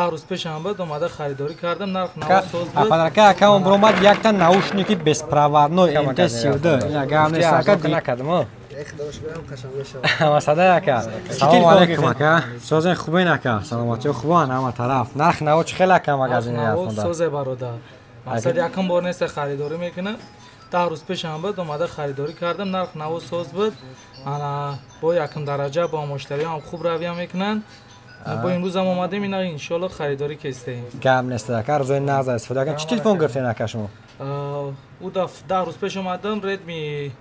Рӯз пешам буд, омада харидорӣ кардам, нарх навсоз буд. Подарка акам бромад якта наушники беспроводной МТ-32. Ина гап нест, ака накардам. Масада ака. Салом алейкум ака. Созен хубен ака. Саломатиё хубан ҳама тараф. Нарх наво чӣ хел ака магазини Реалфонда? Созе бародар. Мақсад якум бор нест харидорӣ мекунам. 10 рӯз пешам буд, омада харидорӣ кардам, нарх наво соз буд. Ана бо якум дараҷа бо муштариён хуб равия мекунанд. Бо имрӯз ҳам омадем, ина иншоалло харидорӣ кестем. Гап нест ака, рӯзои нағз истифода кунед. Чӣ телефон гирифтен ака шумо? Ӯ 10 рӯз пеш омадам, Redmi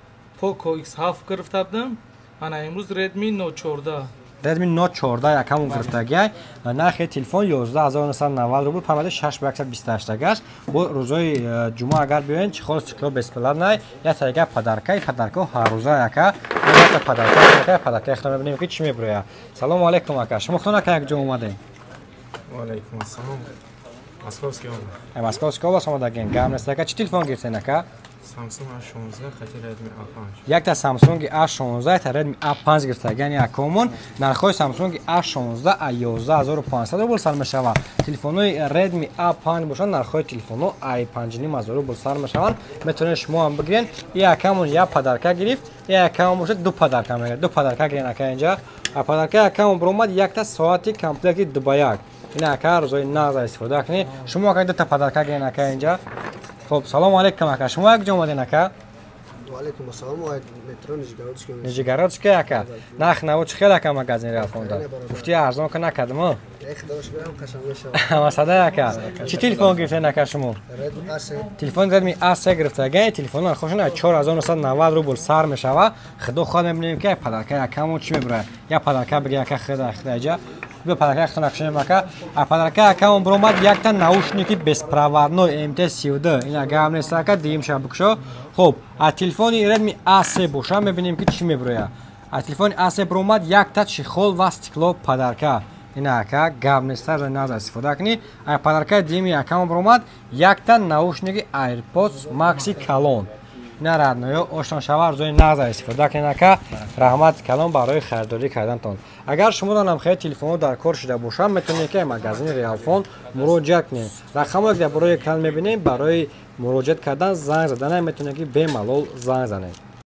Poco X7 гирифта будам. Ана имрӯз Redmi Note 14. Redmi Note 14 якамон гирифтагиай. Нархи телефон 11990 рубл, памади 6 ба 128 гашт. Бо рӯзои ҷумъа агар биёен, чехол стекло бесплатный, як тарига подарка, подарка ҳаррӯза ака. Якта подарка, ака, подарка ихтом мебинем ки чӣ мебирояд. Салому алейкум ака. Шумо худтон ака як ҷо омадем? Ва алейкум ассалом. Московский область. Московский область омадагин. Гап нест ака, чӣ телефон гирифтен ака? Samsung A16 хати Redmi A5. Якта Samsung A16, якта Redmi A5 гирифтаган якомон. Нархҳои Samsung A16 а 11500 рубл сар мешавад. Телефонҳои Redmi A5 бошанд, нархҳои телефонҳо ай 5500 рубл сар мешаванд. Метавонед шумо ҳам бигирен. И якамон як подарка гирифт, и якамон бошад ду подарка мегирад. Ду подарка гирен ака инҷа. А подарка якамон биромад якта соати комплекти 2 ба 1. Ин ака рӯзои нағз истифода кунед. Шумо ака дута подарка гирен ака инҷа. Хуб, салому алейкум ака. Шумо як ҷо омаден ака? Алейкум ассалом, метро Нижегородский. Нижегородский ака. Нарх наво чӣ хел ака магазин Реалфонда? Гуфти арзон ка накардам? Масада ака. Чӣ телефон гирифтен ака шумо? Redmi A3. Телефон Redmi A3 гирифтаган, телефон нархошон 4990 рубл сар мешава. Худо хоҳад мебинем ки подарка якамон чӣ мебурад. Як подарка биги ака худа худа иҷа. Бо подарка худтон акшонем ака. А подарка акамон биромад якта наушники беспроводной МТ-32. Ина гап нест ака, дигим ша бикушо. Хуб, а телефони Redmi A3 боша, мебинем ки чӣ мебурояд. А телефони A3 биромад якта чехол ва стекло подарка. Ина ака, гап нест, назар истифода кунӣ. А подарка дигими акамон биромад якта наушники AirPods Maxi калон. Ина родной ё ошно шава, рӯзои нағз истифода кунед ака. Раҳмат калон барои харидорӣ кардантон. Агар шумо данам хеле телефонҳо дар кор шуда бошанд, метавонед ки магазини Реалфон муроҷиат кунед. Рақамҳое ки дар бораи экран мебинем, барои муроҷиат кардан, занг задан метавонед ки бемалол занг занед.